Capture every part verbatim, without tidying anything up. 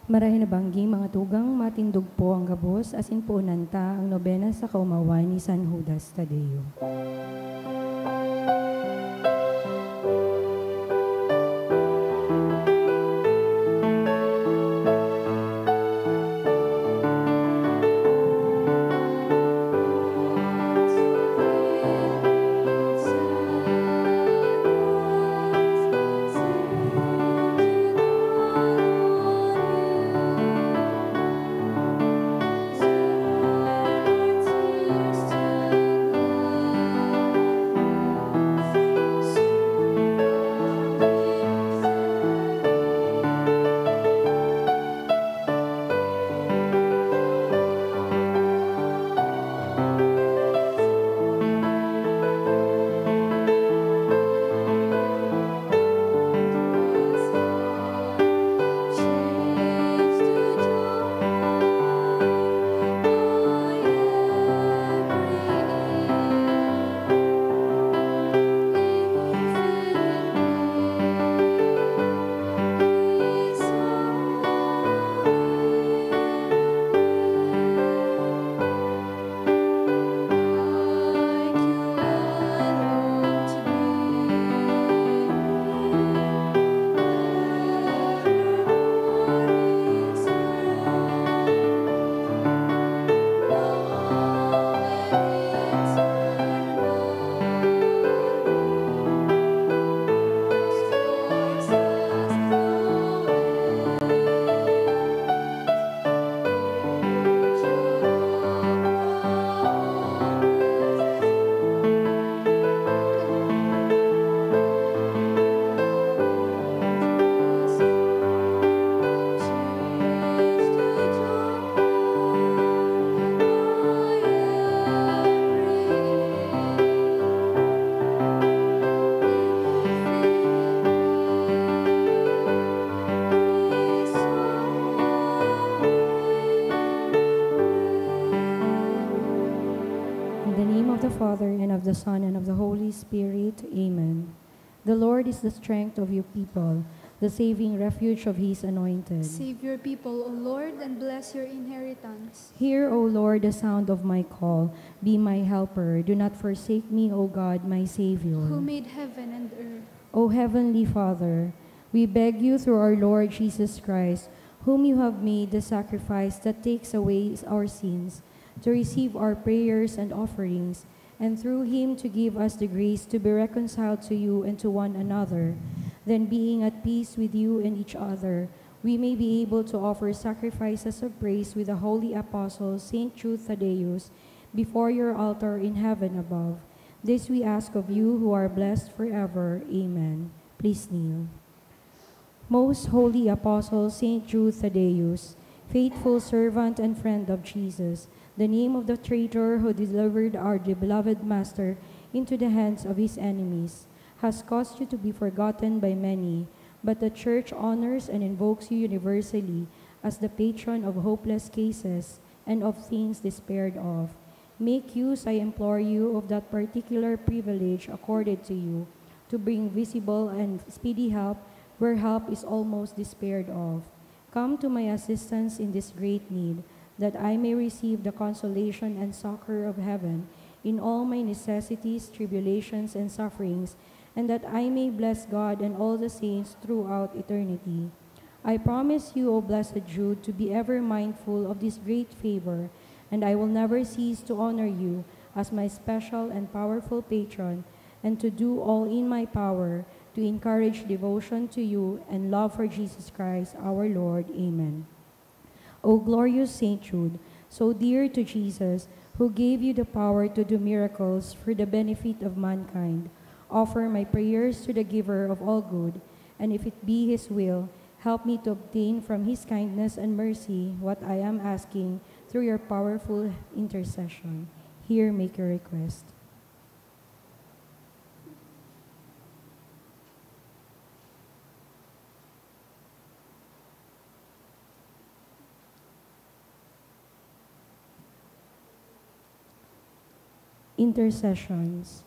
Marahay na banggi, mga tugang, matindog po ang gabos, asin poonan ta ang nobena sa kaomawan ni San Judas Tadeo. In the name of the Father, and of the Son, and of the Holy Spirit. Amen. The Lord is the strength of your people, the saving refuge of his anointed. Save your people, O Lord, and bless your inheritance. Hear, O Lord, the sound of my call. Be my helper. Do not forsake me, O God, my Savior. Who made heaven and earth. O Heavenly Father, we beg you through our Lord Jesus Christ, whom you have made the sacrifice that takes away our sins, to receive our prayers and offerings, and through him to give us the grace to be reconciled to you and to one another. Then, being at peace with you and each other, we may be able to offer sacrifices of praise with the holy apostle Saint Jude Thaddeus before your altar in heaven above. This we ask of you, who are blessed forever. Amen. Please kneel. Most holy apostle Saint Jude Thaddeus, faithful servant and friend of Jesus, the name of the traitor who delivered our beloved Master into the hands of his enemies, has caused you to be forgotten by many, but the Church honors and invokes you universally as the patron of hopeless cases and of things despaired of. Make use, I implore you, of that particular privilege accorded to you, to bring visible and speedy help where help is almost despaired of. Come to my assistance in this great need, that I may receive the consolation and succor of heaven in all my necessities, tribulations, and sufferings, and that I may bless God and all the saints throughout eternity. I promise you, O blessed Jude, to be ever mindful of this great favor, and I will never cease to honor you as my special and powerful patron, and to do all in my power to encourage devotion to you and love for Jesus Christ our Lord. Amen. O glorious Saint Jude, so dear to Jesus, who gave you the power to do miracles for the benefit of mankind, offer my prayers to the Giver of all good, and if it be His will, help me to obtain from His kindness and mercy what I am asking through your powerful intercession. Here make your request. Intercessions.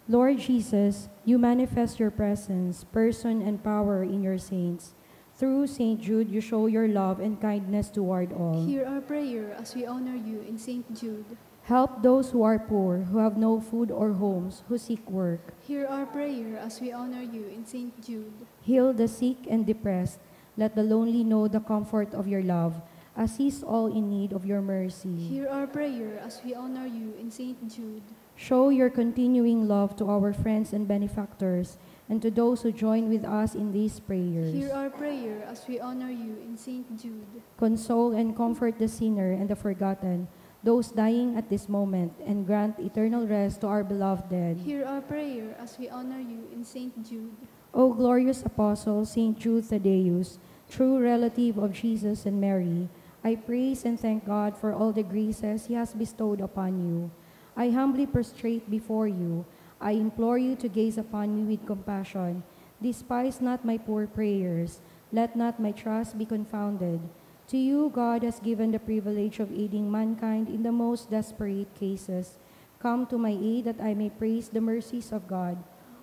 Lord Jesus, you manifest your presence, person, and power in your saints. Through Saint Jude, you show your love and kindness toward all. Hear our prayer as we honor you in Saint Jude. Help those who are poor, who have no food or homes, who seek work. Hear our prayer as we honor you in Saint Jude. Heal the sick and depressed. Let the lonely know the comfort of your love. Assist all in need of your mercy. Hear our prayer as we honor you in Saint Jude. Show your continuing love to our friends and benefactors, and to those who join with us in these prayers. Hear our prayer as we honor you in Saint Jude. Console and comfort the sinner and the forgotten, those dying at this moment, and grant eternal rest to our beloved dead. Hear our prayer as we honor you in Saint Jude. O glorious Apostle, Saint Jude Thaddeus, true relative of Jesus and Mary, I praise and thank God for all the graces He has bestowed upon you. I humbly prostrate before you. I implore you to gaze upon me with compassion. Despise not my poor prayers. Let not my trust be confounded. To you, God has given the privilege of aiding mankind in the most desperate cases. Come to my aid that I may praise the mercies of God.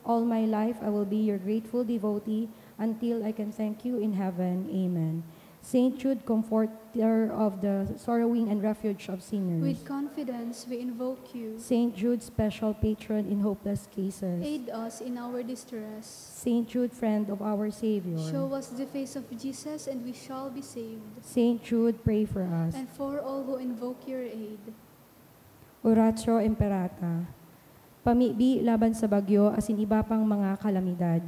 All my life I will be your grateful devotee until I can thank you in heaven. Amen. Saint Jude, comforter of the sorrowing and refuge of sinners. With confidence we invoke you. Saint Jude, special patron in hopeless cases. Aid us in our distress. Saint Jude, friend of our Savior. Show us the face of Jesus and we shall be saved. Saint Jude, pray for us. And for all who invoke your aid. Oratio Imperata. Pamibi laban sa bagyo asin iba pang mga kalamidad.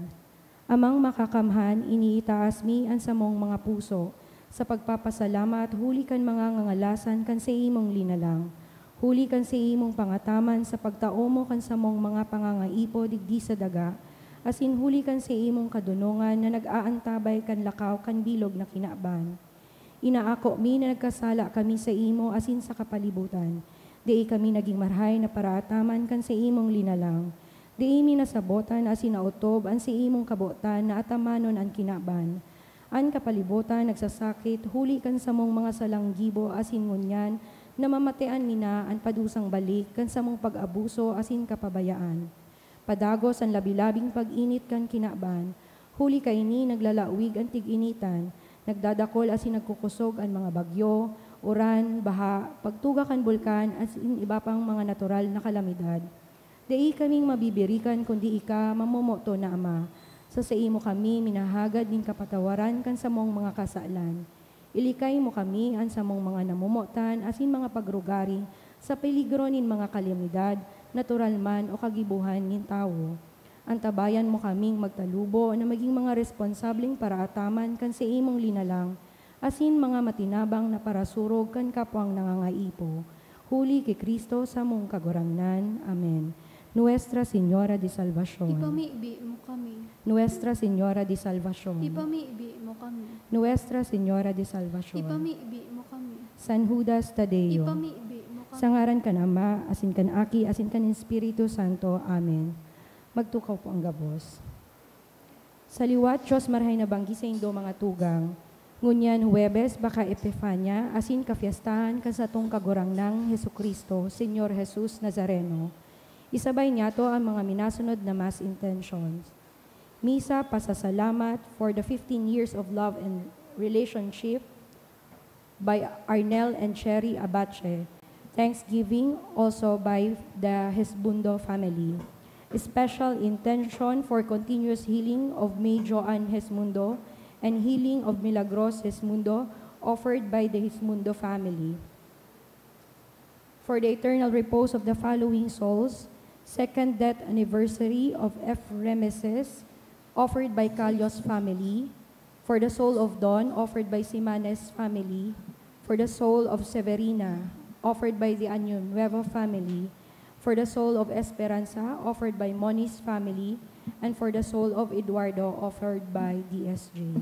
Amang Makakamhan, iniitaas mi an samong mga puso sa pagpapasalamat huli kan mga ngangalasan kan saimong linalang, huli kan saimong pangataman sa pagtao mo kan samong mga pangangaipo digdi sa daga, asin huli kan saimong kadonongan na nag-aantabay kan lakaw kan bilog na kinaban. Inaako mi na nagkasala kami saimo asin sa kapalibutan. Dai kami nagin marahay na paraataman kan saimong linalang. Dai mi nasabotan asin naotob an saimong kabotan na atamanon an kinaban. An kapalibutan nagsasakit huli kan samong mga salang gibo asin ngunyan namamatean mi na an padusang balik kan samong pag-abuso asin kapabayaan. Padagos an labi-labing pag-init kan kinaban. Huli kaini, naglalawig an tig-initan, nagdadakol asin nagkukosog an mga bagyo, uran, baha, pagtuga kan bulkan, asin iba pang mga natural na kalamidad. Dai kaming mabibirikan kundi ika, mamomoton na Ama. Sa saimo kami minahagad nin kapatawaran kan samong mga kasalan. Ilikay mo kami, an samong mga namomotan asin mga pagrugari, sa peligro nin mga kalamidad, natural man o kagibohan nin tawo. Antabayan mo kaming magtalubo na magin mga responsableng paraataman kan saimong linalang, asin mga matinabang na parasurog kan kapwang nangangaipo. Huli ki Cristo samong Kagurangnan. Amen. Nuestra Señora de Salvacion. Ipamibi mo kami. Nuestra Señora de Salvacion. Ipamibi mo kami. Nuestra Señora de Salvacion. Ipamibi mo kami. San Judas Tadeo. Ipamibi mo kami. Sa ngaran kan Ama, asin kan Aki, asin kan Espiritu Santo. Amen. Magtukaw po ang gabos. Sa liwat, Diyos marahay na banggi saindo mga tugang. Ngunyan Huwebes, baka Epifania, asin kafiestahan kan satong Kagurangnan Jesu-Cristo, Señor Jesus Nazareno. Isabay niyato ang mga minasunod na mass intentions. Misa, pasasalamat for the fifteen years of love and relationship by Arnel and Cherry Abache. Thanksgiving also by the Hesbundo family. Special intention for continuous healing of May Joan Hesmundo and healing of Milagros Hesmundo offered by the Hesmundo family. For the eternal repose of the following souls, second death anniversary of F. Remeses, offered by Calios family. For the soul of Don, offered by Simanes family. For the soul of Severina, offered by the Año Nuevo family. For the soul of Esperanza, offered by Moniz family. And for the soul of Eduardo, offered by D S J.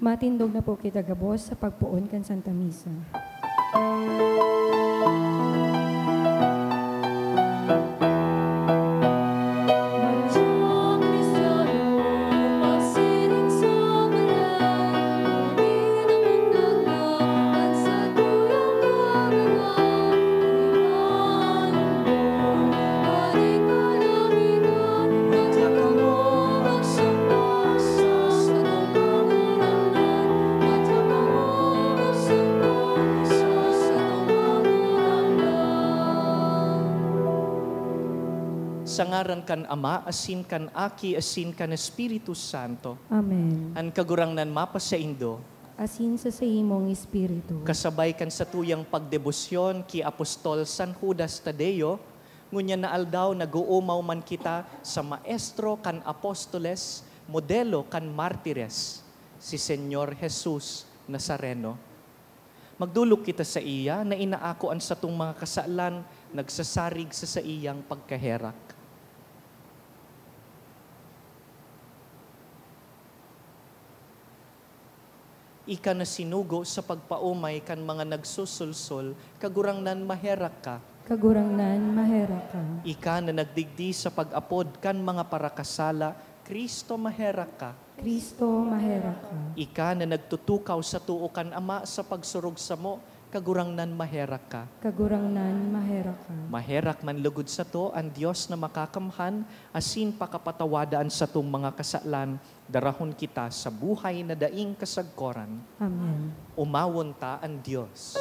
Matindog na po kita gabos sa pagpoon kan Santa Misa. Sa ngaran kan Ama, asin kan Aki, asin kan Espiritu Santo. Amen. An Kagurangnan mapasaindo. Asin sa saimong espiritu. Kasabay kan satuyang pagdebosyon ki Apostol San Judas Tadeo, ngunyan na aldaw nag-oomaw man kita sa Maestro kan Apostoles, Modelo kan Martires, si Señor Jesus Nazareno. Magdolok kita saiya na inaako an satong mga kasalan, nagsasarig sa saiyang pagkaherak. Ika na sinugo sa pagpaomay kan mga nagsusulsol, Kagurangnan, maherak ka. Kagurangnan, maherak ka. Ika na nagdigdi sa pag-apod kan mga parakasala, Cristo, maherak ka. Cristo, maherak ka. Ika na nagtutukaw sa too kan Ama sa pagsurog samo, Kagurangnan, maherak ka. Kagurangnan, maherak ka. Maherak man lugod sato an Dios na makakamhan asin pakapatawada an satong mga kasalan, darahon kita sa buhay na daing kasagkoran. Amen. Omawon ta an Dios.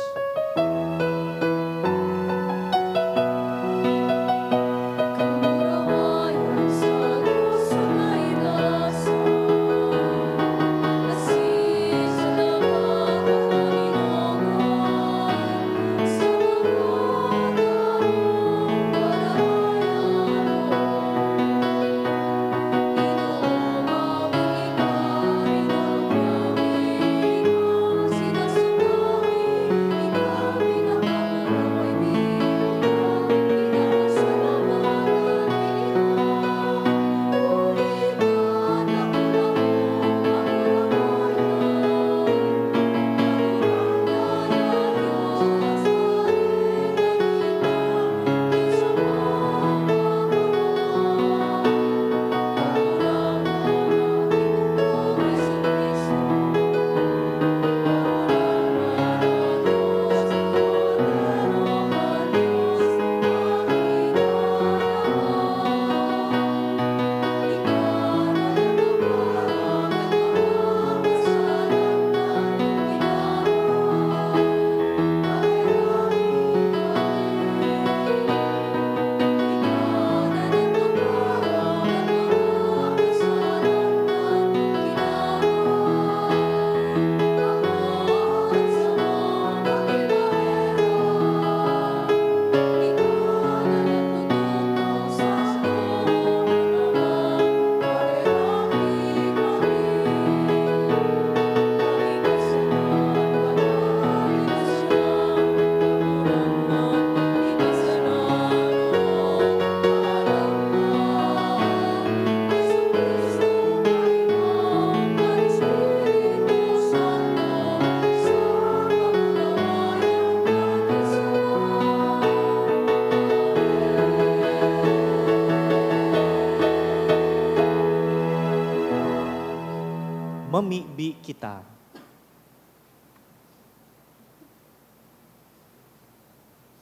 Mamibi kita.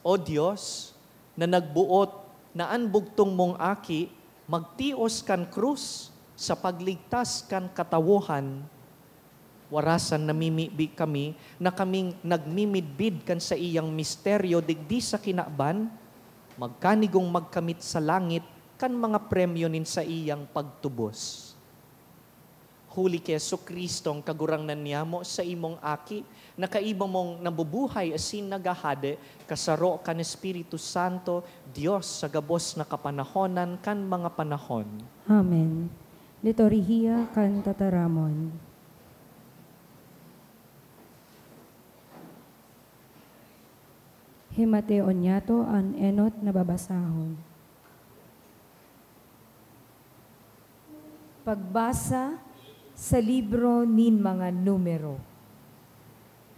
O Dios, na nagboot na an bugtong mong Aki magtios kan krus sa pagligtas kan katawohan, warasan namimibi kami na kaming nagmimidbid kan saiyang misteryo digdi sa kinaban, magkanigong magkamit sa langit kan mga premyo nin saiyang pagtubos. Huli ki Jesu-Cristong Kagurangnan niyamo, saimong Aki, na kaiba mong nabubuhay asin naghahade, kasaro kan Espiritu Santo, Dios sa gabos na kapanahonan kan mga panahon. Amen. Liturhiya kan Tataramon. Himateon niyato an enot na babasahon. Pagbasa Sa libro nin mga Numero.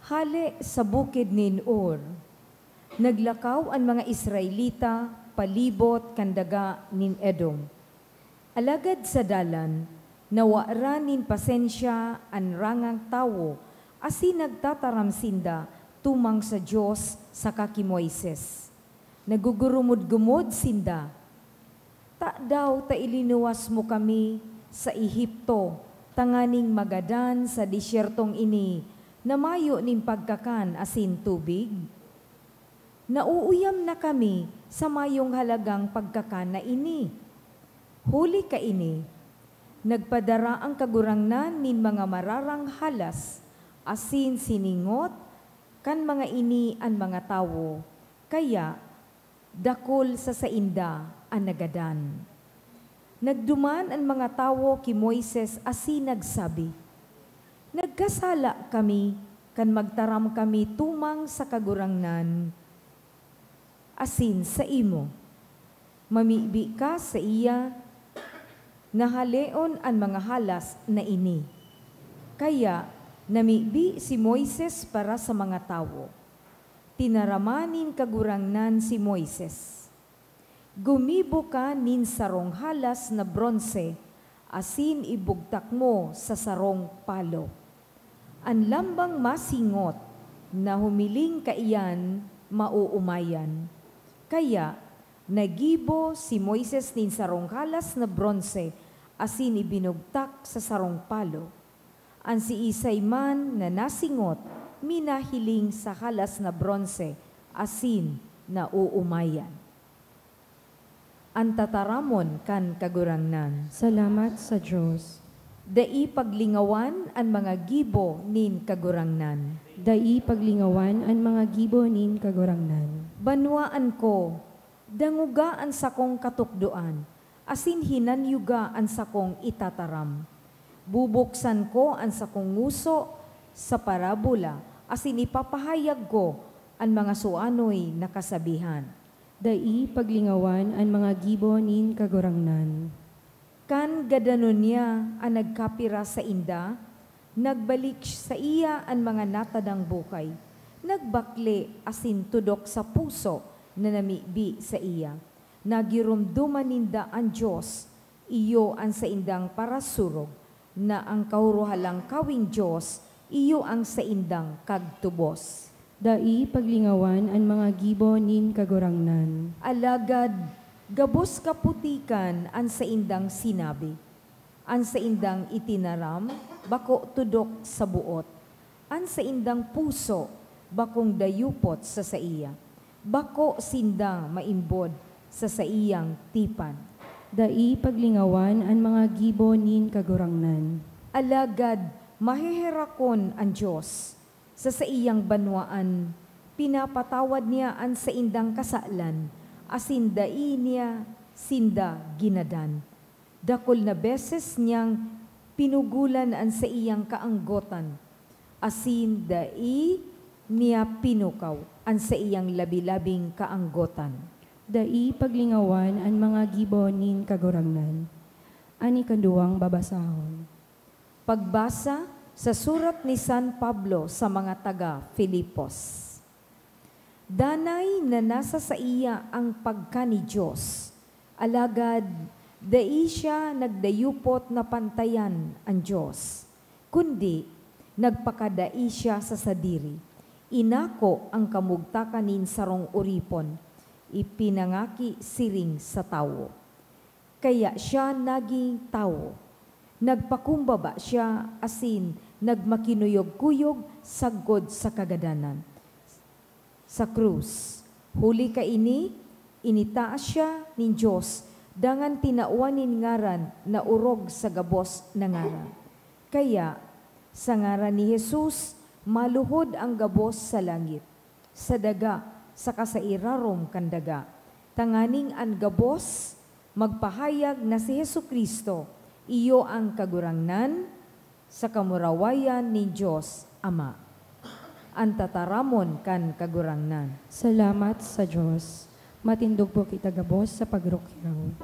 Hale sa bukid nin Hor, naglakaw an mga Israelita palibot kan daga nin Edom. Alagad sa dalan, nawara nin pasensya an rangang tawo asin nagtataram sinda tumang sa Dios saka ki Moises. Nagugurumod-gumod sinda, "Tadaw ta ilinuwas mo kami sa Ehipto tanganing magadan sa desyertong ini na mayo nin pagkakan asin tubig? Nauuyam na kami sa mayong halagang pagkakan na ini." Huli kaini, nagpadara an Kagurangnan nin mga mararang halas asin siningot kan mga ini an mga tawo, kaya dakul sa sainda an nagadan. Nagduman an mga tawo ki Moises asin nagsabi, "Nagkasala kami kan magtaram kami tumang sa Kagurangnan asin saimo. Mamibi ka saiya na haleon an mga halas na ini." Kaya namibi si Moises para sa mga tawo. Tinaraman nin Kagurangnan si Moises, "Gumibo ka nin sarong halas na bronse asin ibugtak mo sa sarong palo. An lambang masingot na humiling kaiyan, maoomayan." Kaya naggibo si Moises nin sarong halas na bronse asin ibinugtak sa sarong palo. An siisay man na nasingot, minahiling sa halas na bronse asin naoomayan. An tataramon kan Kagurangnan. Salamat sa Dios. Dai paglingawan an mga gibo nin Kagurangnan. Dai paglingawan an mga gibo nin Kagurangnan. Banwaan ko, dangoga an sakong katukdoan, asin hinanyuga an sakong itataram. Bubuksan ko an sakong ngoso sa parabola, asin ipapahayag ko an mga suanoy na kasabihan. Dai paglingawan an mga gibo nin Kagurangnan. Kan gadanon niya an nagkapira sainda, nagbalik saiya an mga natadang bukay, nagbakle asin tudok sa puso na namibi saiya. Nagiromdoman ninda an Dios, iyo an saindang parasurog, na an Kahorohalangkaweng Dios iyo ang saindang kagtubos. Dai paglingawan an mga gibo nin Kagurangnan. Alagad gabos kaputikan an saindang sinabi. An saindang itinaram bako tudok sa boot. An saindang puso bakong dayupot sa saiya. Bako sinda maimbod sa saiyang tipan. Dai paglingawan an mga gibo nin Kagurangnan. Alagad maheherakon an Dios. Sa saiyang banwaan, pinapatawad niya an saindang kasalan, asin dai niya sinda ginadan. Dakul na beses niyang pinugolan an saiyang kaanggotan, asin dai niya pinukaw an saiyang labi-labing kaanggotan. Dai paglingawan an mga gibo nin Kagurangnan. An ikaduwang babasahon. Pagbasa sa surat ni San Pablo sa mga taga Filipos. Danay na nasa saiya ang pagka ni Dios, alagad dai siya nagdayupot na pantayan an Dios, kundi nagpakadai siya sa sadiri, inako ang kamugtakan nin sarong oripon, ipinangaki siring sa tawo. Kaya siya nagin tawo. Nagpakumbaba siya asin nagmakinuyog-kuyog sagkod sa kagadanan, sa krus. Huli kaini, initaas siya nin Dios, dangan tinawan nin ngaran na orog sa gabos na ngaran. Kaya, sa ngaran ni Jesus, maluhod ang gabos sa langit, sa daga, saka sa irarom kan daga, tanganing an gabos magpahayag na si Jesu-Cristo iyo an Kagurangnan, sa kamurawayan nin Dios Ama. An tataramon kan Kagurangnan. Salamat sa Dios. Matindog po kita gabos sa pagrukyaw.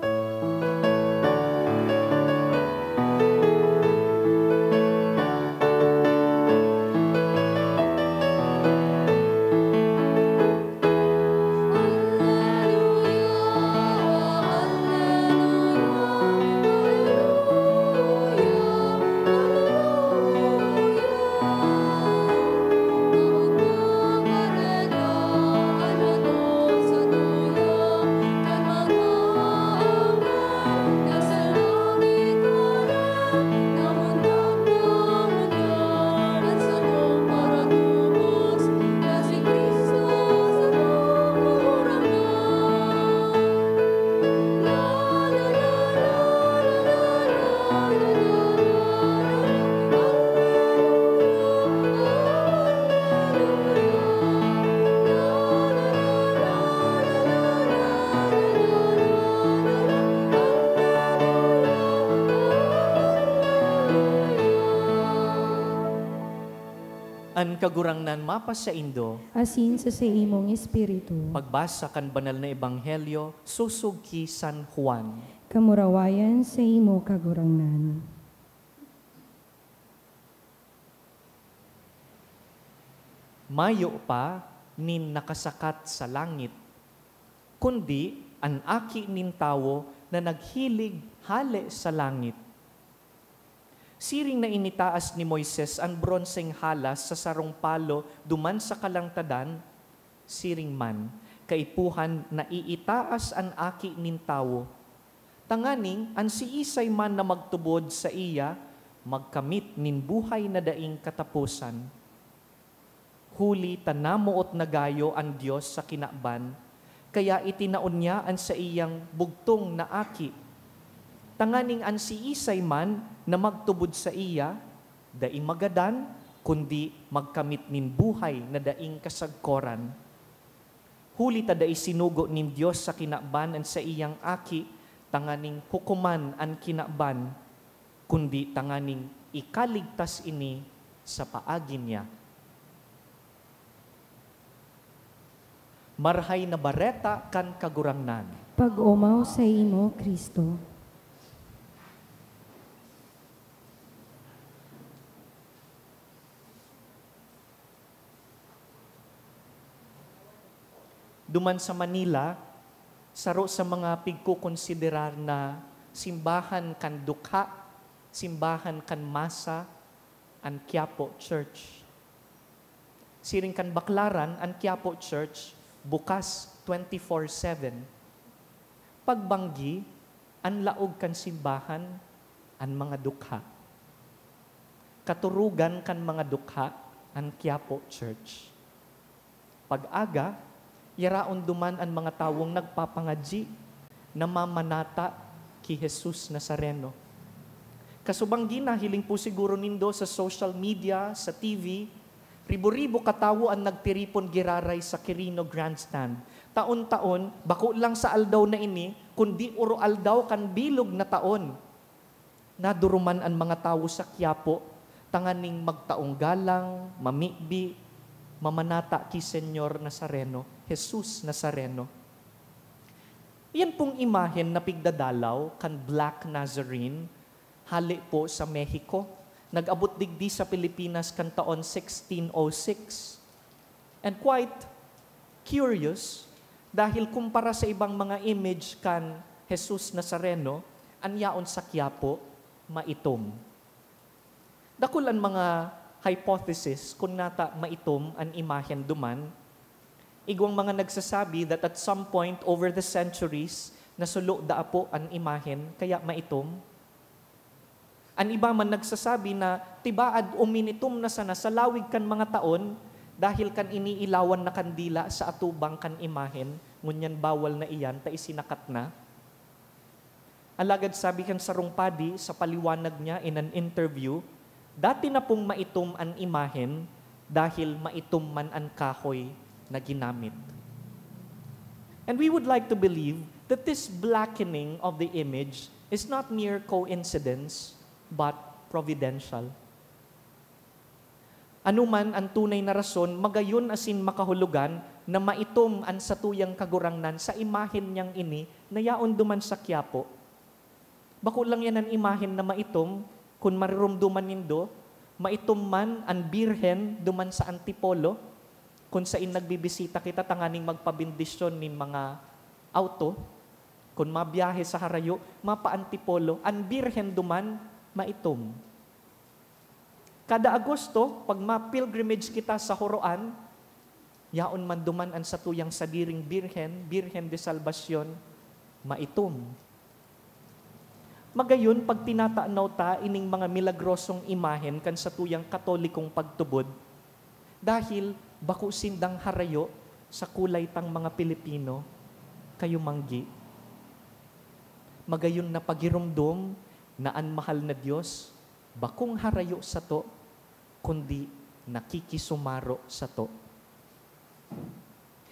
An Kagurangnan mapasaindo. Asin sa saimong espiritu. Pagbasa kan Banal na Ebanghelyo sosog ki San Juan. Kamurawayan sa imo, Kagurangnan. Mayo pa nin nakasakat sa langit, kundi an Aki nin Tawo na naghilig hale sa langit. Siring na initaas ni Moises an bronseng halas sa sarong palo duman sa kalangtadan, siring man, kaipuhan na iitaas an Aki nin Tawo, tanganing an siisay man na magtubod saiya magkamit nin buhay na daing kataposan. Huli ta namoot na gayo an Dios sa kinaban, kaya itinao niya an saiyang bugtong na Aki, tanganing an siisay man na magtubod saiya dai magadan, kundi magkamit nin buhay na daing kasagkoran. Huli ta dai sinugo nin Dios sa kinaban an saiyang Aki tanganing hukoman an kinaban, kundi tanganing ikaligtas ini sa paagi niya. Marahay na Bareta kan Kagurangnan. Pag-omaw saimo, Cristo. Duman sa Manila, saro sa mga pigkokonsiderar na simbahan kan dukha, simbahan kan masa, an Quiapo Church. Siring kan Baclaran, an Quiapo Church bukas twenty-four seven. Pagbanggi, an laog kan simbahan, an mga dukha. Katurugan kan mga dukha, an Quiapo Church. Pag-aga, yaraon duman an mga tawong nagpapangadyi, namamanata ki Jesus Nazareno. Kasubanggi, nahiling po siguro nindo sa social media, sa T V, ribo-ribo katawo an nagtiripon giraray sa Quirino Grandstand. Taon-taon, bako lang sa aldaw na ini, kundi oro-aldaw kan bilog na taon. Naduruman an mga tawo sa Quiapo tanganing magtaong galang, mamibi, mamanata ki Señor Nazareno, Jesus Nazareno. Iyan pong imahen na pigdadalaw kan Black Nazarene, hale po sa Mexico. Nag-abot digdi sa Pilipinas kan taon sixteen oh six. And quite curious, dahil kumpara sa ibang mga image kan Jesus Nazareno, an yaon sa Quiapo, maitom. Dakul an mga hypothesis kun nata maitom an imahen duman. Igwang mga nagsasabi that at some point over the centuries, nasulo daa po an imahen, kaya maitom. An iba man nagsasabi na tibaad uminitom na sana sa lawig kan mga taon dahil kan iniilawan na kandila sa atubang kan imahen, ngunyan bawal na iyan ta isinakat na. Alagad sabi kan sarong padi sa paliwanag niya in an interview, dati na pong maitom an imahen dahil maitom man an kahoy na ginamit. And we would like to believe that this blackening of the image is not mere coincidence, but providential. Ano man an tunay na rason, magayon asin makahulugan na maitom an satuyang Kagurangnan sa imahen niyang ini na yaon duman sa Quiapo. Bako lang yan an imahen na maitom, kun mariromdoman nindo, maitom man an Birhen duman sa Antipolo, kun sain nagbibisita kita tanganing magpabendisyon nin mga awto, kun mabiyahe sa harayo, mapa-Antipolo, an Birhen duman maitom. Kada Agosto, pag ma-pilgrimage kita sa Joroan, yaon man duman an satuyang sadiring birhen, Birhen de Salvacion, maitom. Magayon, pag tinatanaw ta ining mga milagrosong imahen kan satuyang Katolikong pagtubod, dahil bako sindang harayo sa kulay tang mga Pilipino, kayo manggi. Magayon na pagiromdom na an mahal na Dios bakong harayo sato, kundi nakikisumaro sato.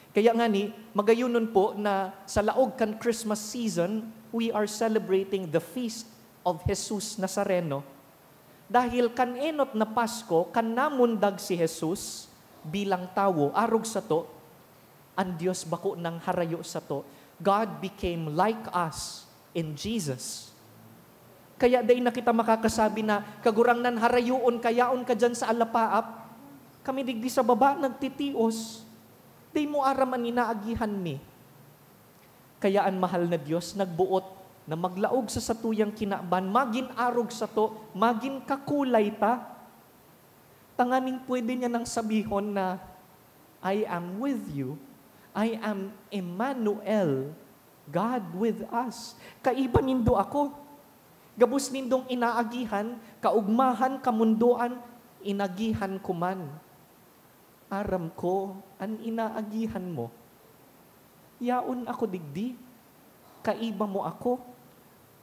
Kaya ngani, magayonon po na sa laog kan Christmas season, we are celebrating the feast of Jesus Nazareno. Dahil kan enot na Pasko, kan namundag si Jesus bilang tawo, arog sato, an Dios bako nang harayo sato. God became like us in Jesus. Kaya dai na kita makakasabi na, "Kagurangnan, harayoon ka, yaon ka diyan sa alapaap. Kami digdi sa baba, nagtitios. Dai mo aram an inaagihan mi." Kaya an mahal na Dios nagboot na maglaog sa satuyang kinaban, magin arog sato, magin kakulay ta. Tanganing pwede niya nang sabihon na, "I am with you. I am Emmanuel, God with us. Kaiba nindo ako. Gabos nindong inaagihan, kaugmahan, kamundoan, inagihan ko man. Aram ko an inaagihan mo. Yaon ako digdi. Kaiba mo ako.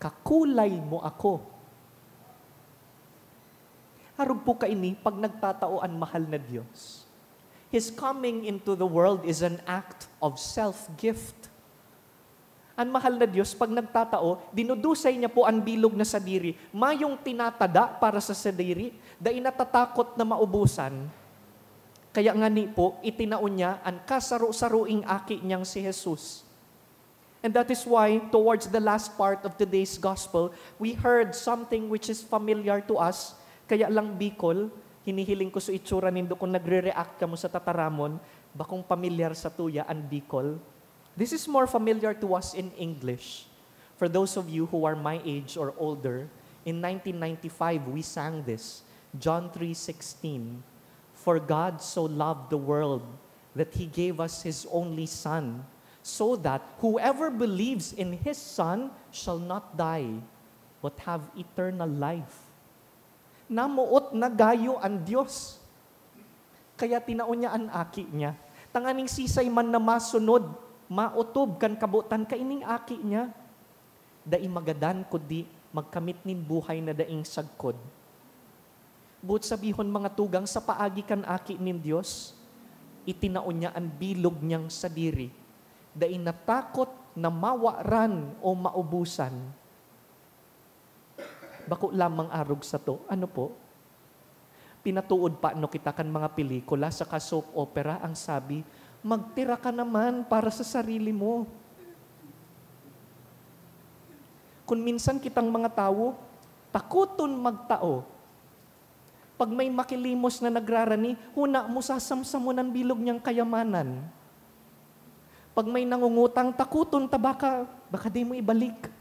Kakulay mo ako." Arog po kaini pag nagtatao an mahal na Dios. His coming into the world is an act of self-gift. An mahal na Dios, pag nagtatao, dinudusay niya po an bilog na sadiri. Mayong tinatada para sa sadiri, dai natatakot na maubusan. Kaya ngani po, itinao niya an kasaro-saroing aki niyang si Jesus. And that is why, towards the last part of today's gospel, we heard something which is familiar to us. Kaya lang, Bicol, hinihiling ko sa itsura nindo kung nagre-react kamo sa tataramon, bakong pamilyar sa tuya an Bicol. This is more familiar to us in English. For those of you who are my age or older, in nineteen ninety-five, we sang this, John three sixteen, "For God so loved the world that He gave us His only Son, so that whoever believes in His Son shall not die, but have eternal life." Namoot na gayo an Dios. Kaya tinao niya an Aki niya. Tanganing sisay man na masunod, maotob kan kabotan kaining Aki niya, dai magadan kundi magkamit nin buhay na daing sagkod. Boot sabihon, mga tugang, sa paagi kan Aki nin Dios, itinao niya an bilog niyang sadiri. Dai natakot na mawaran o maubusan. Bako lamang arog sato. Ano po? Pinatuod pa no kita kan mga pelikula saka soap opera, ang sabi, "Magtira ka naman para sa sarili mo." Kun minsan kitang mga tawo, takoton magtao. Pag may makilimos na nagrarani, huna mo sasamsamon an bilog niyang kayamanan. Pag may nangungutang, takoton ta baka, baka di mo ibalik.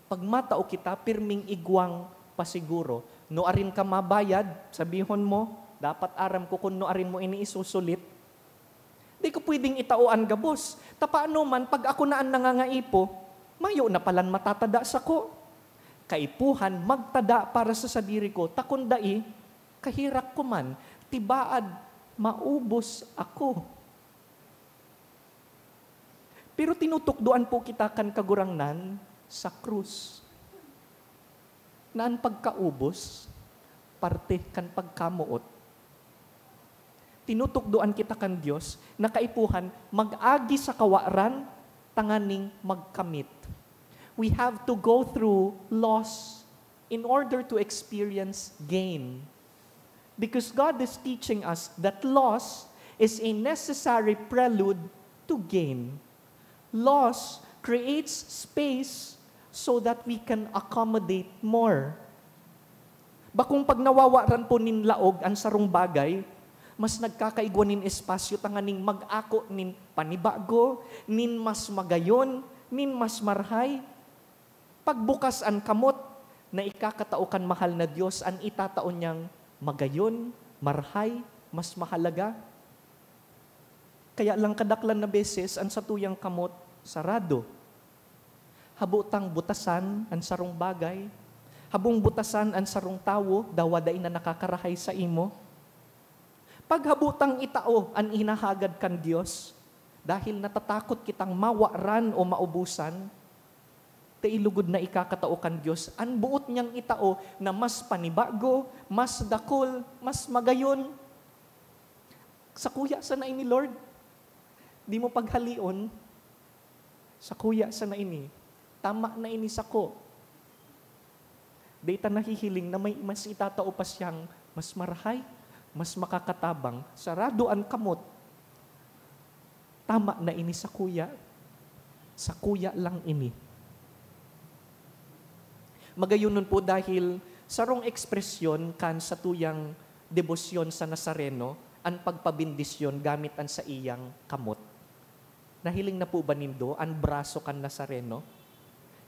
Pag matao kita, pirming igwang pasiguro. Nuarin ka mabayad, sabihon mo, "Dapat aram ko kun nuarin mo ini isusulit." Di ko pwedeng itao an gabos. Ta paano man, pag ako na an nangangaipo, mayo na palan matatada sako. Kaipuhan, magtada para sa sadiri ko, ta kun dai, kahirak ko man, tibaad, maubos ako. Pero tinutukdoan po kita kan Kagurangnan sa krus, na an pagkaubos, parte kan pagkamoot. Tinutukdoan kita kan Dios na kaipuhan mag-agi sa kawaran tanganing magkamit. We have to go through loss in order to experience gain. Because God is teaching us that loss is a necessary prelude to gain. Loss creates space so that we can accommodate more. Bakong pag nawawaran po nin laog an sarong bagay, mas nagkakaigwa nin espasyo tanganing mag-ako nin panibago, nin mas magayon, nin mas marhay. Pagbukas an kamot na ikakatao kan mahal na Dios, an itatao niyang magayon, marhay, mas mahalaga. Kaya lang kadaklan na beses an satuyang kamot sarado. Habo tang butasan an sarong bagay. Habong butasan an sarong tawo, dawa dai na nakakarahay sa imo. Paghabo tang itao an hinahagad kan Dios, dahil natatakot kitang mawaran o maubusan, dai lugod na ikakatao kan Dios an boot niyang itao na mas panibago, mas dakul, mas magayon. Sakuya sana ini, Lord. Di mo paghalion. Sakuya sana ini. Tama na ini sako. Dai ta nahihiling na may mas itatao pa siyang mas marahay, mas makakatabang, sarado an kamot. Tama na ini sakuya. Sakuya lang ini. Magayonon po, dahil sarong ekspresyon kan satuyang debosyon sa Nazareno an pagpabendisyon gamit an saiyang kamot. Nahiling na po ba nindo an braso kan Nazareno?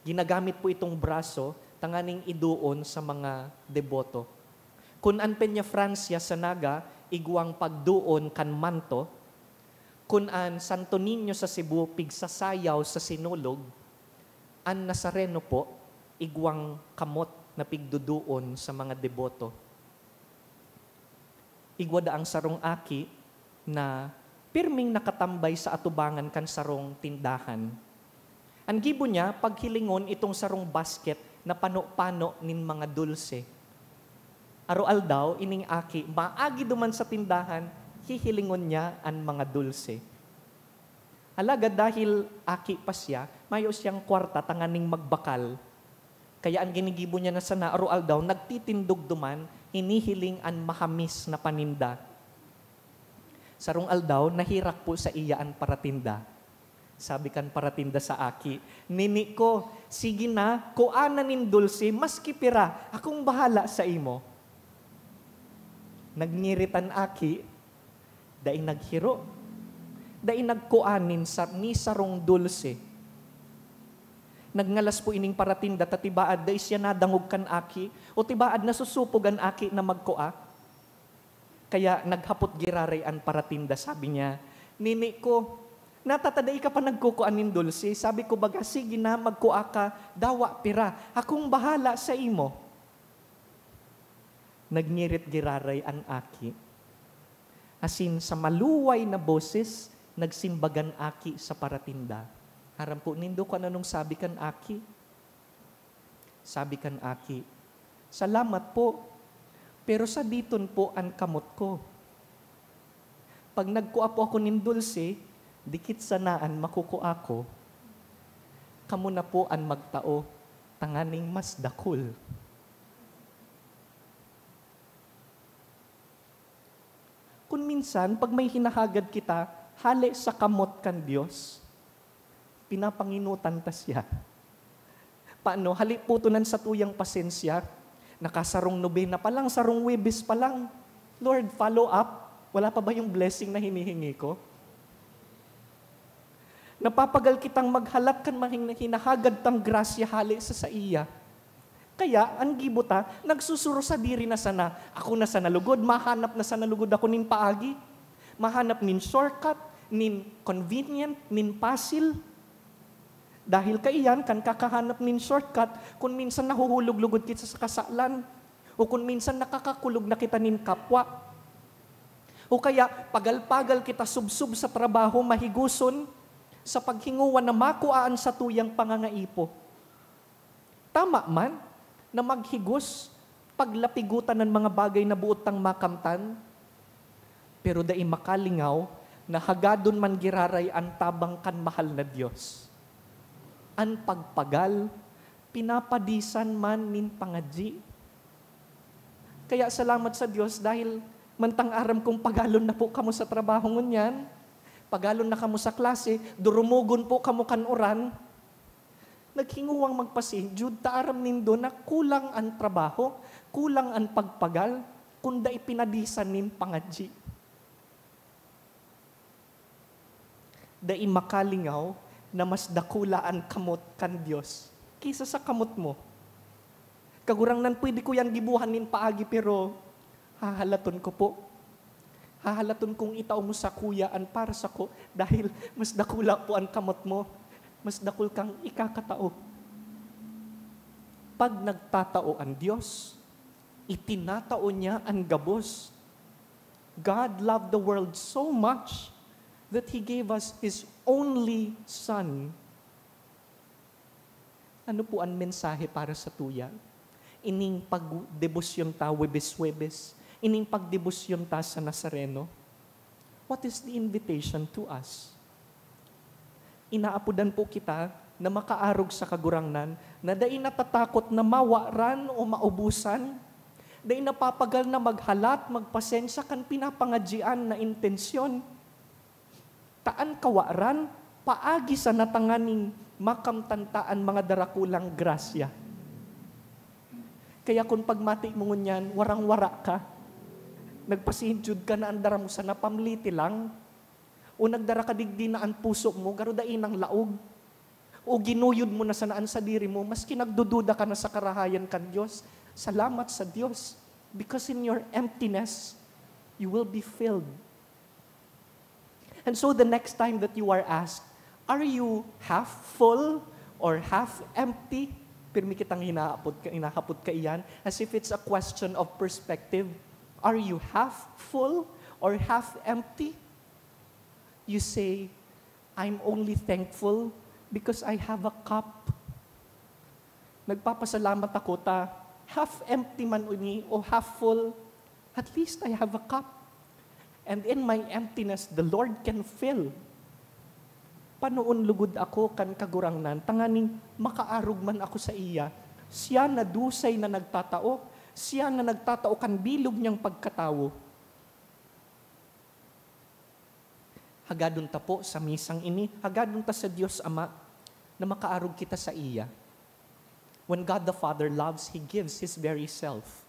Ginagamit po itong braso tanganing idoon sa mga deboto. Kun an Peñafrancia sa Naga igwang pagdoon kan manto, kun an Santo Niño sa Cebu pigsasayaw sa Sinulog, an Nazareno po igwang kamot na pigdodoon sa mga deboto. Igwa daang sarong aki na pirming nakatambay sa atubangan kan sarong tindahan. An gibo niya, paghilingon itong sarong basket na pano-pano nin mga dulse. Aroaldaw, ining aki, maagi duman sa tindahan, hihilingon niya an mga dulse. Alagad dahil aki pa siya, mayo siyang kwarta tanganing magbakal. Kaya an ginigibo niya na sana aroaldaw, nagtitindog duman, hinihiling an mahamis na paninda. Sarong aldaw, nahirak po saiya an paratinda. Sabi kan paratinda sa aki, "Nini ko, sige na, kua na nin dulse, maski pira, akong bahala saimo." Nagngirit an aki, dai naghiro, dai nagkua nin sa-, ni sarong dulse. Nagngalas po ining paratinda ta tibaad dai siya nadangog kan aki, o tibaad nasusupog an aki na magkua. Kaya naghapot giraray an paratinda, sabi niya, "Nini ko, nata ta dai ka pa nagkukua nin dulse? Sabi ko baga, sige na, magkua ka, dawa pira. Akong bahala saimo." Nagngirit giraray an aki. Asin sa maluway na boses, nagsimbag an aki sa paratinda, "Aram po nindo kun anong sabi kan aki?" Sabi kan aki, "Salamat po, pero saditon po an kamot ko. Pag nagkua po ako nin dulse, dikit sana an makukua ko. Kamo na po an magtao, tanganing mas dakul." Kun minsan, pag may hinahagad kita, hale sa kamot kan Dios, pinapanginutan ta siya. Paano? Haliputon an satuyang pasensya. Nakasarong nobena pa lang, sarong Huwebes pa lang. "Lord, follow up. Wala pa ba yung blessing na hinihingi ko?" Napapagal kitang maghalat kan mga hin-, hinahagad tang grasya hale sa saiya. Kaya, an gibo ta, nagsusuro sadiri na sana. Ako na sana lugod, mahanap na sana lugod ako nin paagi. Mahanap nin shortcut, nin convenient, nin pasil. Dahil kaiyan, kan kakahanap nin shortcut, kun minsan nahuhulog lugod kita sa kasalan, o kun minsan nakakakulog na kita nin kapwa. O kaya, pagal-pagal kita subsob sa trabaho, mahigoson, sa paghingowa na makua an satuyang pangangaipo. Tama man na maghigos, paglapigotan an mga bagay na boot tang makamtan, pero dai makalingaw na hagadon man giraray an tabang kan mahal na Dios. An pagpagal, pinapadisan man nin pangadyi. Kaya salamat sa Dios dahil mantang aram kong pagalon na po kamo sa trabaho ngunyan, pagalon na kamo sa klase, durumogon po kamo kan uran, naghingowang magpa-Saint Jude ta aram nindo na kulang an trabaho, kulang an pagpagal, kun dai pinadisan nin pangadyi. Dai makalingaw na mas dakula an kamot kan Dios ki sa kamot mo. Kagurangnan, pwede ko yan gibohan nin paagi, pero hahalaton ko po. Hahalaton kong itao mo sakuya an para sako, dahil mas dakula po an kamot mo. Mas dakul kang ikakatao. Pag nagtatao an Dios, itinatao niya an gabos. God loved the world so much that He gave us His only Son. Ano po an mensahe para sa tuya? Ining pagdebosyon ta Huwebes-Huwebes, ining pagdebosyon ta sa Nazareno. What is the invitation to us? Inaapodan po kita na makaarog sa Kagurangnan, na dai natatakot na mawaran o maubusan, dai napapagal na maghalat, magpasensya kan pinapangadyian na intensyon. Ta an kawaran, paagi sana tanganing makamtan ta an mga darakulang grasya. Kaya kun pagmati mo ngunyan, warang-wara ka, nagpasihinjud ka na an dara mo sana pamliti lang, o nagdara ka digdi na an puso mo garo dai nang laog, o ginuyod mo na sana an sadiri mo, maski nagdududa ka na sa karahayan kan Dios, salamat sa Dios, because in your emptiness, you will be filled. And so the next time that you are asked, "Are you half full or half empty?" Pirmi kitang hinahapot, hinahapot kaiyan, as if it's a question of perspective. "Are you half full or half empty?" You say, "I'm only thankful because I have a cup." Nagpapasalamat ako ta half empty man ini o half full, at least I have a cup. And in my emptiness, the Lord can fill. Panoon lugod ako kan Kagurangnan, tanganing makaarog man ako sa iya. Siya na dusay na nagtatao, siya na nagtatao kan bilog niyang pagkatawo. Hagadon ta po sa misang ini, hagadon ta sa Dios Ama na makaarog kita sa iya. When God the Father loves, He gives His very self.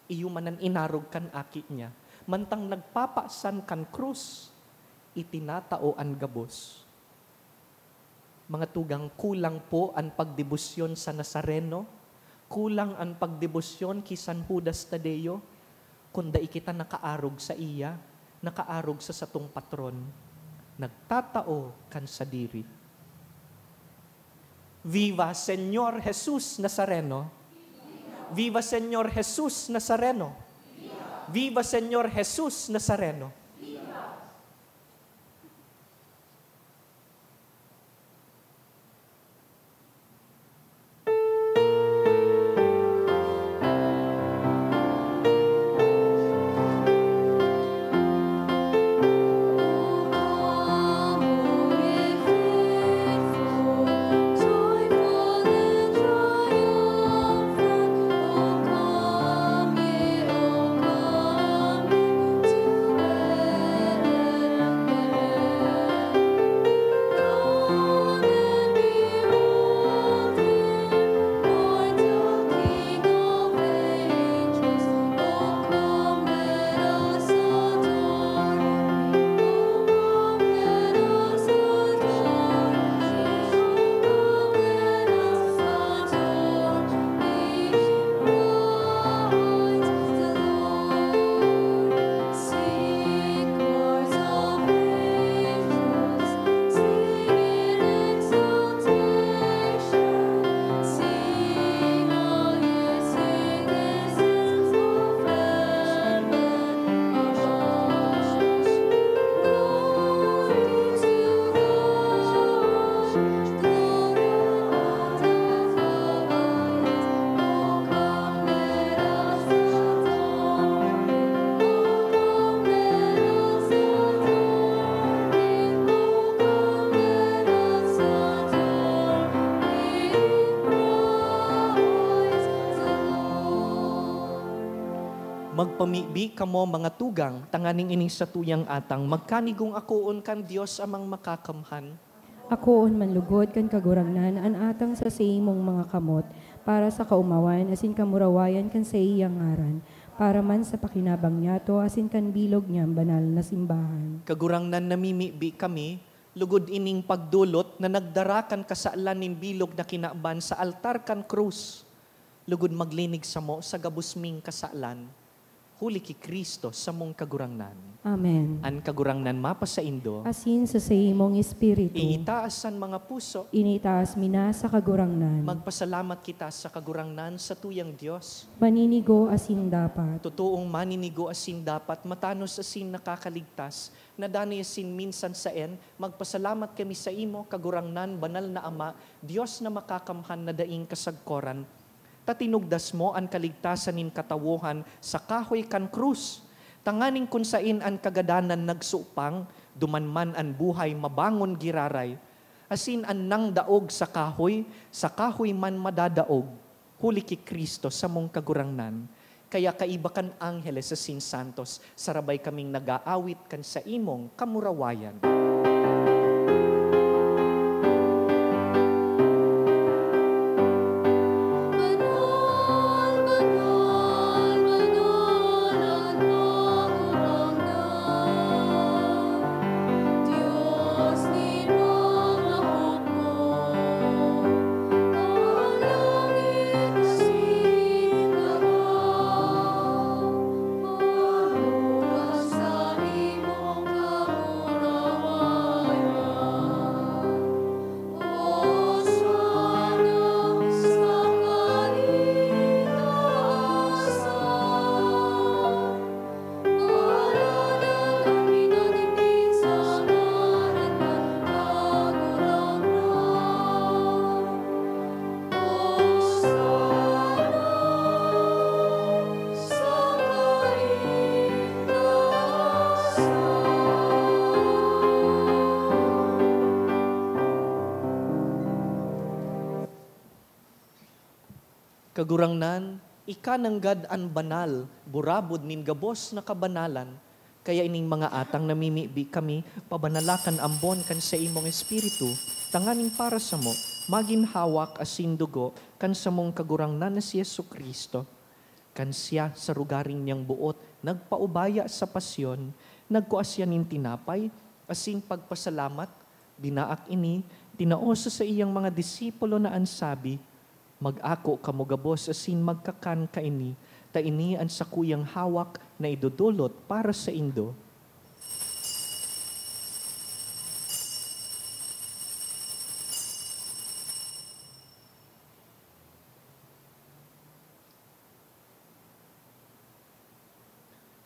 Iyo man an inarog kan Aki niya. Mantang nagpapasan kan krus, itinatao an gabos. Mga tugang, kulang po an pagdebosyon sa Nazareno, kulang an pagdebosyon ki San Judas Tadeo, kun dai kita nakaarog sa iya, nakaarog sa satong patron, nagtatao kan sadiri. Viva Señor Jesus Nazareno! Viva Señor Jesus Nazareno! Viva Señor Jesus Nazareno! Magpamibi kamo, mga tugang, tanganing ining satuyang atang magkanigong akoon kan Dios Amang Makakamhan. Akoon man lugod kan Kagurangnan an atang sa saimong mga kamot, para sa kaomawan asin kamurawayan kan saiyang ngaran, para man sa pakinabang niyato asin kan bilog niyang banal na simbahan. Kagurangnan, namimibi kami, lugod ining pagdolot na nagdara kan kasalan nin bilog na kinaban sa altar kan krus, lugod maglinig samo sa gabos ming kasalan, huli ki Cristo, samong Kagurangnan. Amen. An Kagurangnan mapasaindo. Asin sa saimong espiritu. Iitaas an mga puso. Initaas mi na sa Kagurangnan. Magpasalamat kita sa Kagurangnan, satuyang Dios. Maninigo asin dapat. Totoong maninigo asin dapat, matanos asin nakakaligtas, na danay asin minsan saen, magpasalamat kami saimo, Kagurangnan, banal na Ama, Dios na makakamhan na daing kasagkoran, ta tinugdas mo an kaligtasan nin katawohan sa kahoy kan krus, tanganing kun saen an kagadanan nagsupang, duman man an buhay mabangon giraray. Asin an nangdaog sa kahoy, sa kahoy man madadaog, huli ki Cristo, samong Kagurangnan. Kaya kaiba kan angheles asin santos, sarabay kaming nag-aawit kan saimong kamurawayan. Kagurangnan, ika nanggad an banal, burabod nin gabos na kabanalan. Kaya ining mga atang namimibi kami, pabanala kan ambon kan saimong Espiritu, tanganing para samo, magin hawak asin dugo kan samong Kagurangnan na si Jesu-Cristo. Kan siya sa rogaring niyang boot nagpaubaya sa pasyon, nagkua siya nin tinapay, asin pagpasalamat, binaak ini, tinao sa saiyang mga disipulo na an sabi, "Mag-ako kamo gabos asin magkakan kaini, ta ini an sakuyang hawak na idodolot para saindo."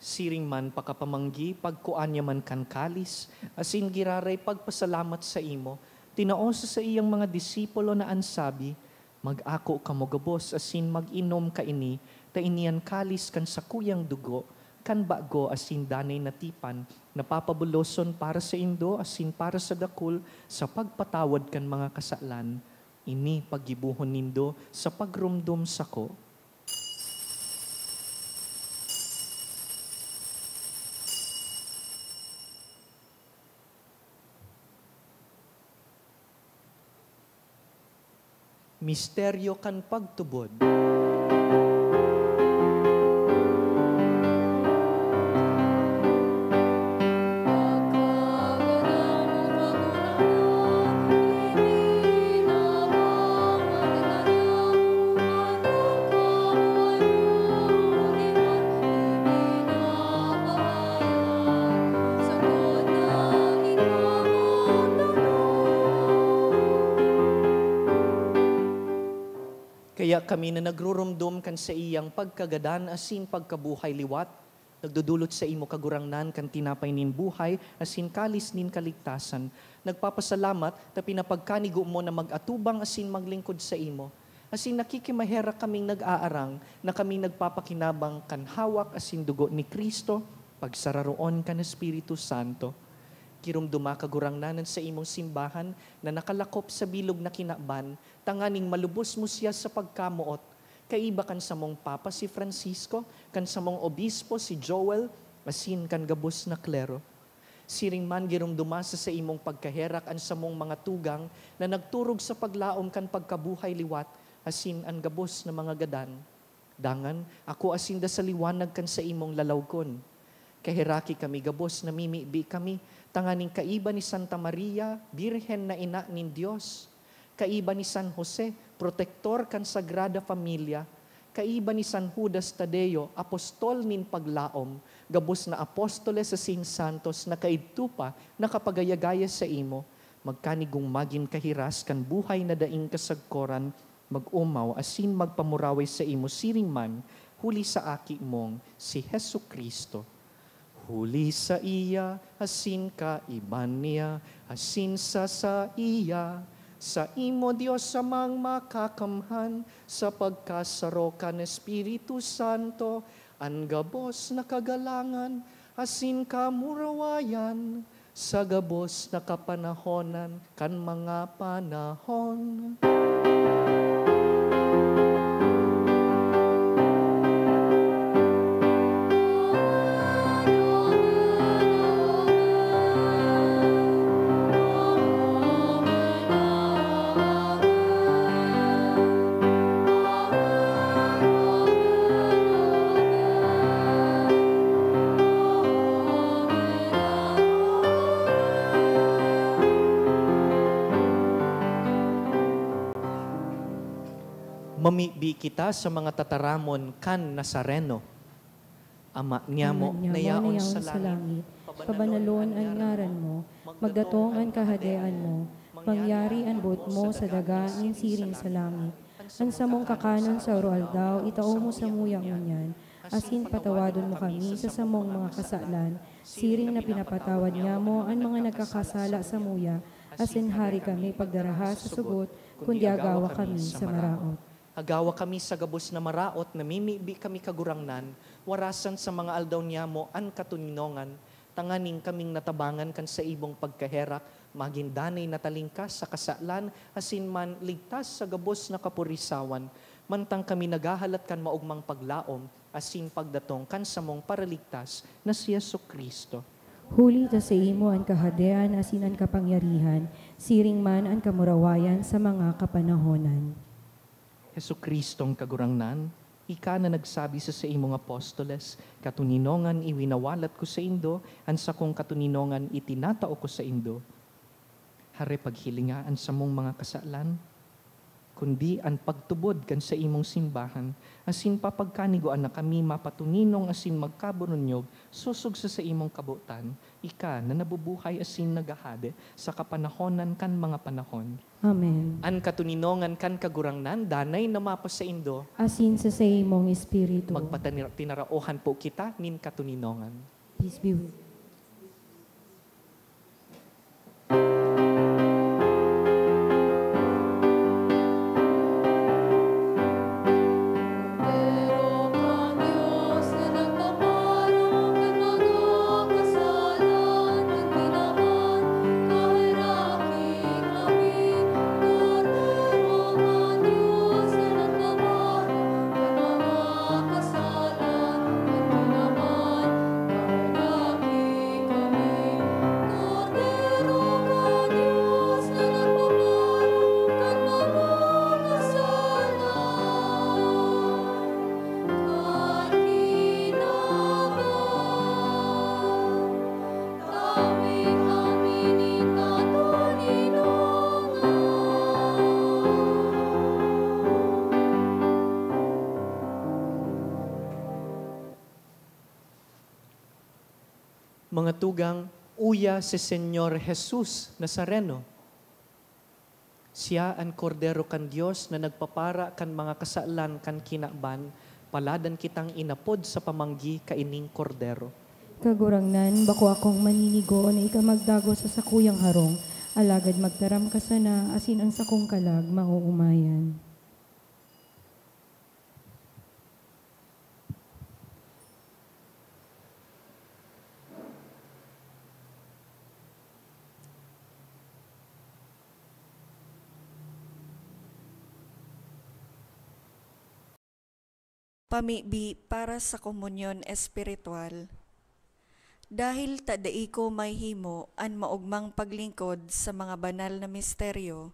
Siring man pakapamanggi, pagkua niya man kan kalis, asin giraray pagpasalamat saimo, tinao sa saiyang mga disipulo na an sabi, "Mag-ako kamo gabos asin mag-inom kaini, ta ini an kalis kan sakuyang dugo, kan bago asin danay na tipan, na papabuloson para saindo asin para sa dakul sa pagpatawad kan mga kasalan. Ini paggibohon nindo sa pagromdom sako." Misteryo kan pagtubod. Kaya kami na nagruromdom kan saiyang pagkagadan asin pagkabuhay liwat, nagdodolot saimo, Kagurangnan, kan tinapay nin buhay asin kalis nin kaligtasan. Nagpapasalamat ta pinapagkanigo mo na mag-atubang asin maglingkod saimo. Asin nakikimaherak kaming nag-aarang na kami nagpapakinabang kan hawak asin dugo ni Cristo, pagsararoon kan Espiritu Santo. Giromdoma, Kagurangnan, an saimong simbahan na nakalakop sa bilog na kinaban, tanganing malubos mo siya sa pagkamoot, kaiba kan samong Papa si Francisco, kan samong Obispo si Joel, asin kan gabos na klero. Siring man, giromdoma sa saimong pagkaherak an samong mga tugang na nagturog sa paglaom kan pagkabuhay liwat, asin an gabos na mga gadan. Dangan, akoa sinda sa liwanag kan saimong lalawgon. Kaheraki kami gabos, namimibi kami, tanganing kaiba ni Santa Maria, Birhen na ina nin Dios, kaiba ni San Jose, protektor kan Sagrada Familia, kaiba ni San Judas Tadeo, apostol nin paglaom, gabos na apostoles asin santos na kaidto pa nakapagayagaya saimo, magkanigong magin kahiras kan buhay na daing kasagkoran, mag-omaw asin magpamuraway saimo siring man, huli sa Aki mong si Jesu-Cristo. Huli saiya, asin kaiba niya, asin sa saiya, saimo, Dios Amang Makakamhan, sa pagkasaro kan Espiritu Santo, an gabos na kagalangan asin kamurawayan, Sa gabos na kapanahonan kan mga panahon. Mamibi kita sa mga tataramon kan Nazareno. Ama niamo, Ama niamo na yaon na yaon sa sa langit, langit, pabanalon an ngaran mo, magdatong an kahadean mo, mangyari an boot mo sa daga nin siring sa langit. An samong kakanon sa aroaldaw, itao mo samuya ngunyan, asin patawadon mo kami sa samong mga kasalan, siring na pinapatawad niamo an mga nagkakasala samuya, asin hari kami pagdaraha sa sugot, kundi agawa kami sa maraot. Agawa kami sa gabos na maraot, namimibi kami, Kagurangnan, warasan sa mga aldaw niamo an katoninongan, tanganing kaming natabangan kan saimong pagkaherak, magin danay na talingkas sa kasalan, asin man ligtas sa gabos na kapurisawan, mantang kami naghahalat kan maogmang paglaom asin pagdatong kan samong Paraligtas na si Jesu-Cristo. Huli ta saimo an kahadean asin an kapangyarihan, siring man an kamurawayan sa mga kapanahonan. Jesu-Cristong Kagurangnan, ika na nagsabi sa saimong apostoles, "Katoninongan iwinawalat ko saindo, an sakong katoninongan itinatao ko saindo." Hare paghilinga an samong mga kasalan, kundi an pagtubod kan saimong simbahan, asin papagkanigoan na kami mapatoninong asin magkaburunyog sosog sa saimong kabotan, ika na nabubuhay asin naghahade sa kapanahonan kan mga panahon. Amen. An katoninongan kan Kagurangnan danay na mapasaindo. Asin sa saimong espiritu. Magpatanira-, tinaraohan po kita nin katoninongan. Peace be with you. Mga tugang, uya si Señor Jesus Nazareno. Siya an Kordero kan Dios na nagpapara kan mga kasalan kan kinaban. Paladan kitang inapod sa pamanggi kaining Kordero. Kagurangnan, bako akong maninigo na ika magdagos sa sakuyang harong, alagad magtaram ka sana, asin an sakong kalag maoomayan. Pamibi para sa komunyon espiritual. Dahil ta dai ko mahimo an maogmang paglingkod sa mga banal na misteryo,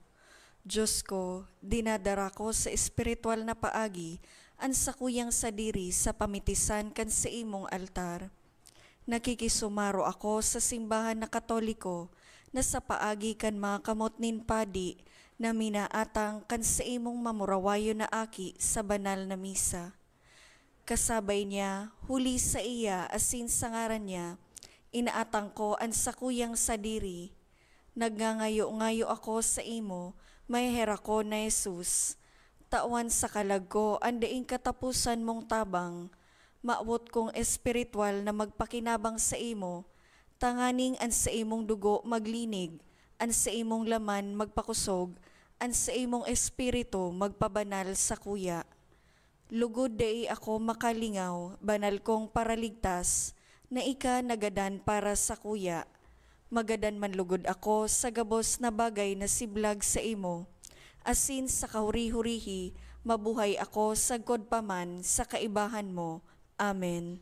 Diyos ko, dinadara ko sa espiritual na paagi an sakuyang sadiri sa pamitisan kan saimong altar. Nakikisumaro ako sa simbahan na Katoliko na sa paagi kan mga kamot nin padi na minaatang kan saimong mamurawayon na aki sa banal na misa. Kasabay niya, huli saiya asin sa ngaran niya, inaatang ko an sakuyang sadiri. Nagngangayo-ngayo ako saimo, maheherakon na Jesus. Tawan sa kalag ko an daing kataposan mong tabang. Mawot kong espiritual na magpakinabang saimo, tanganing an saimong dugo maglinig, an saimong laman magpakosog, an saimong espiritu magpabanal sakuya. Lugod dai ako makalingaw, banal kong Paraligtas, na ika nagadan para sakuya. Magadan man lugod ako sa gabos na bagay na siblag saimo, asin sa kahuri-hurihi mabuhay ako sagkod pa man sa kaibahan mo. Amen.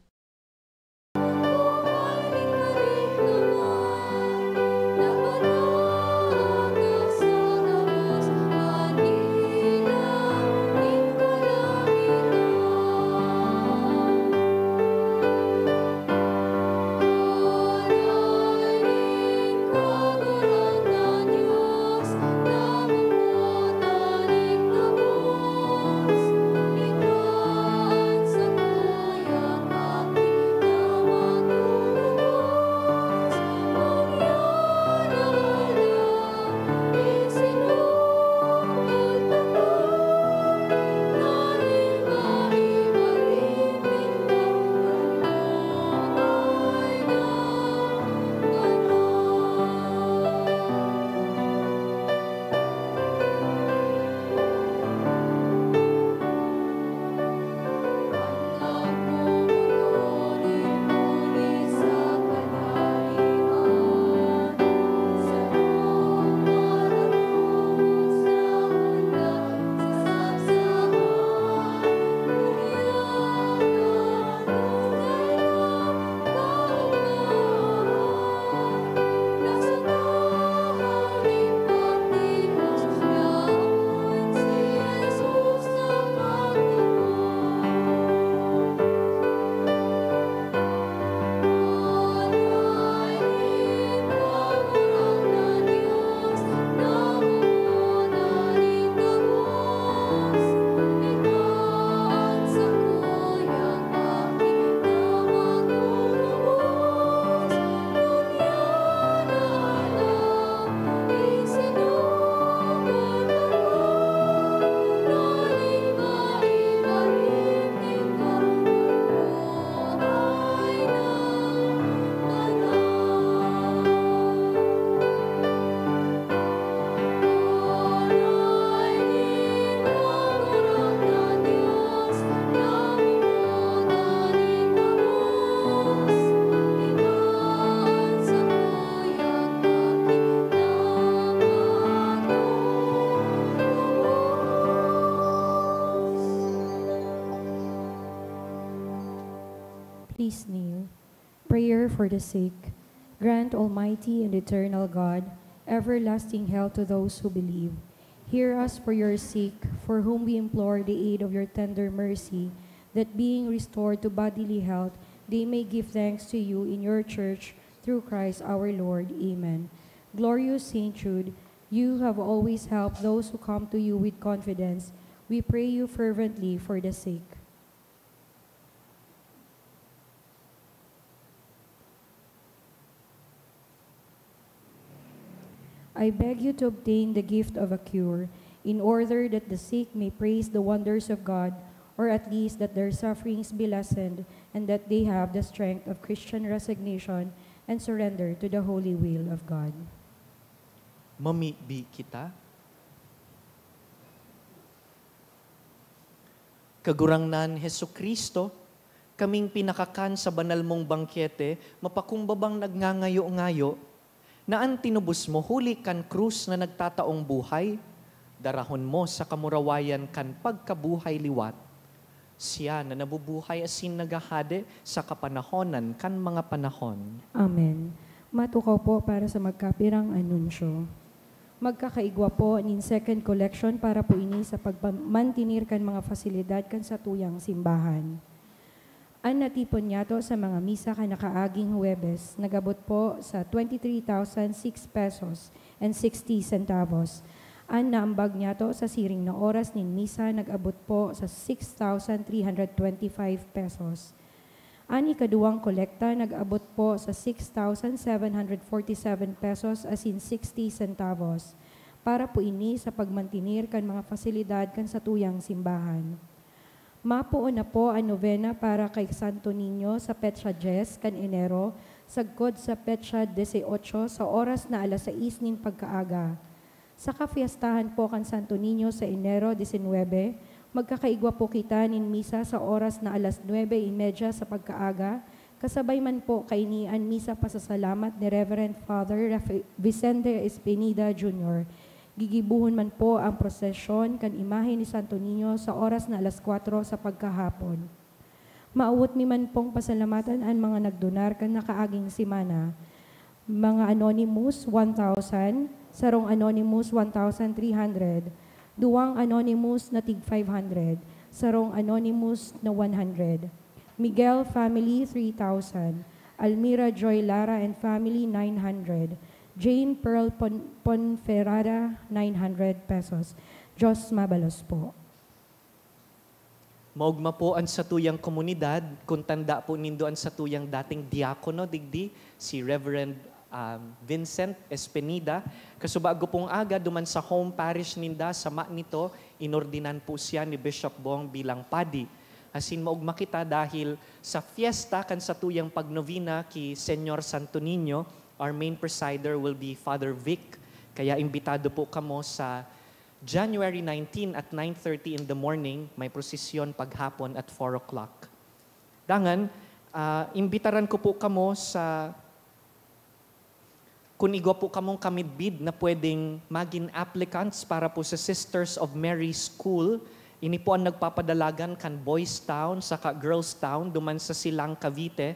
Please kneel. Prayer for the sick. Grant, Almighty and eternal God, everlasting health to those who believe. Hear us for your sick, for whom we implore the aid of your tender mercy, that being restored to bodily health, they may give thanks to you in your church through Christ our Lord. Amen. Glorious Saint Jude, you have always helped those who come to you with confidence. We pray you fervently for the sick. I beg you to obtain the gift of a cure, in order that the sick may praise the wonders of God, or at least that their sufferings be lessened, and that they have the strength of Christian resignation and surrender to the holy will of God. Mamibi kita. Kagurangnan Jesu-Cristo, kaming pinakakan sa banal mong bangkete, mapakumbabang nagngangayo-ngayo, na an tinubos mo huli kan krus na nagtataong buhay, darahon mo sa kamurawayan kan pagkabuhay liwat. Siya na nabubuhay asin naghahade sa kapanahonan kan mga panahon. Amen. Matukaw po para sa magkapirang anunsyo. Magkakaigwa po nin second collection para po ini sa pagpamantenir kan mga fasilidad kan satuyang simbahan. An natipon niyato sa mga misa kan nakaaging Huwebes nag-abot po sa twenty-three thousand six pesos and sixty centavos. An naambag niyato sa siring na oras nin misa nag-abot po sa six thousand three hundred twenty-five pesos. An ikaduwang kolekta nag-abot po sa six thousand seven hundred forty-seven pesos asin sixty centavos. Para po ini sa pagmantenir kan mga fasilidad kan satuyang simbahan. Mapoon na po an novena para kay Santo Niño sa petsa dyes kan Enero, sagkod sa petsa dieciocho sa oras na alas sais nin pagkaaga. Sa kafiestahan po kan Santo Niño sa Enero diecinuebe, magkakaigwa po kita nin misa sa oras na alas nuebe y media sa pagkaaga, Kasabay man po kaini an misa pasasalamat ni Reverend Father Rafe-, Vicente Espinida Junior. Gigibohon man po ang prosesyon kan imahe ni Santo Niño sa oras na alas kwatro sa pagkahapon. Maawot mi man pong pasalamatan an mga nagdonar kan nakaaging semana. Mga anonymous, one thousand, sarong anonymous, one thousand three hundred, duwang anonymous na tig five hundred, sarong anonymous na one hundred. Miguel family, three thousand. Almira Joy Lara and family, nine hundred. Jane Pearl Pon-, Ponferrada, nine hundred pesos. Diyos mabalos po. Maogma po an satuyang komunidad, kun tanda po nindo an satuyang dating diakono digdi, si Reverend, um, Vincent Espinida. Kasubago pong aga, duman sa home parish ninda, sama nito, inordinan po siya ni Bishop Bong bilang padi. Asin maogma kita dahil sa fiesta kan satuyang pagnovena ki Señor Santo Niño, our main presider will be Father Vic. Kaya imbitado po kamo sa January nineteen at nine thirty in the morning, may prosesyon paghapon at four o'clock. Dangan, ah, imbitaran ko po kamo sa, kun igwa po kamong kamidbid na pwedeng magin applicants para po sa Sisters of Mary School, ini po ang nagpapadalagan kan Boys Town saka Girls Town duman sa Silang, Cavite.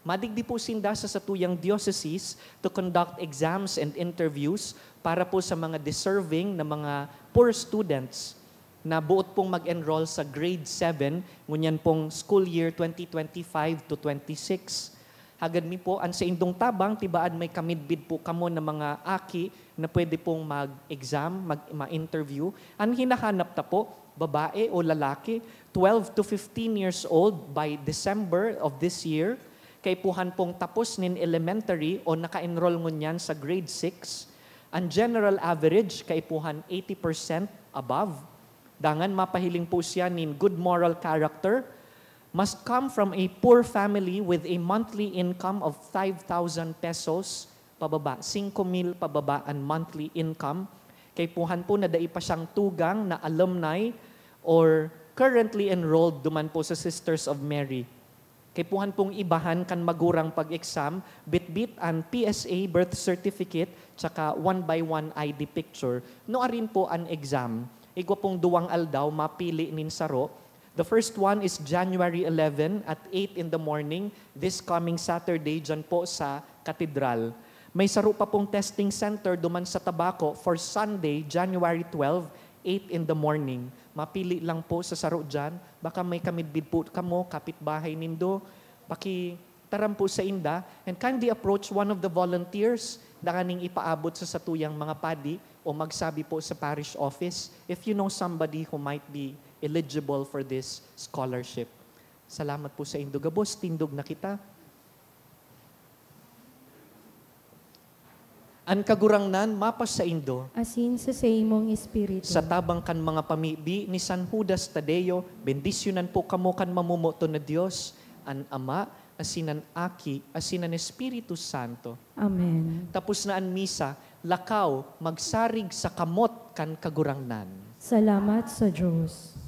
Madigdi po sinda sa satuyang diocese to conduct exams and interviews para po sa mga deserving na mga poor students na boot pong mag-enroll sa grade seven, ngunyan pong school year twenty twenty-five to twenty-six. Hagad mi po, an saindong tabang, tibaad may kamidbid po kamo na mga aki na pwede pong mag-exam, mag-, ma-interview. An hinahanap ta po, babae o lalaki, twelve to fifteen years old by December of this year, kaipuhan pong tapos nin elementary o naka-enroll ngunyan sa grade six. An general average, kaipuhan eighty percent above. Dangan mapahiling po siya nin good moral character, must come from a poor family with a monthly income of five thousand pesos pababa, singko mil pababa an monthly income. Kaipuhan po na dai pa siyang tugang na alumni or currently enrolled duman po sa Sisters of Mary. Kaipuhan pong ibahan kan magurang pag-exam, bitbit an P S A birth certificate, tsaka one by one I D picture. Nuarin po an exam. Igwa pong duwang aldaw, mapili nin saro. The first one is January eleven at eight in the morning, this coming Saturday, dyan po sa Katedral. May saro pa pong testing center duman sa Tabaco for Sunday, January twelve, eight in the morning. Mapili lang po sa saro dyan. Baka may kamidbid po kamo, kapitbahay nindo. Pakitaram po sa inda and kindly approach one of the volunteers na kaning ipaabot sa satuyang mga padi o magsabi po sa parish office if you know somebody who might be eligible for this scholarship. Salamat po sa indo gabos, tindog na kita. An Kagurangnan mapasaindo. Asin sa saimong espiritu. Sa tabang kan mga pamibi ni San Judas Tadeo, bendisyonan po kamo kan mamomoton na Dios, an Ama, asin an Aki, asin an Espiritu Santo. Amen. Tapos na an misa, lakaw, magsarig sa kamot kan Kagurangnan. Salamat sa Diyos.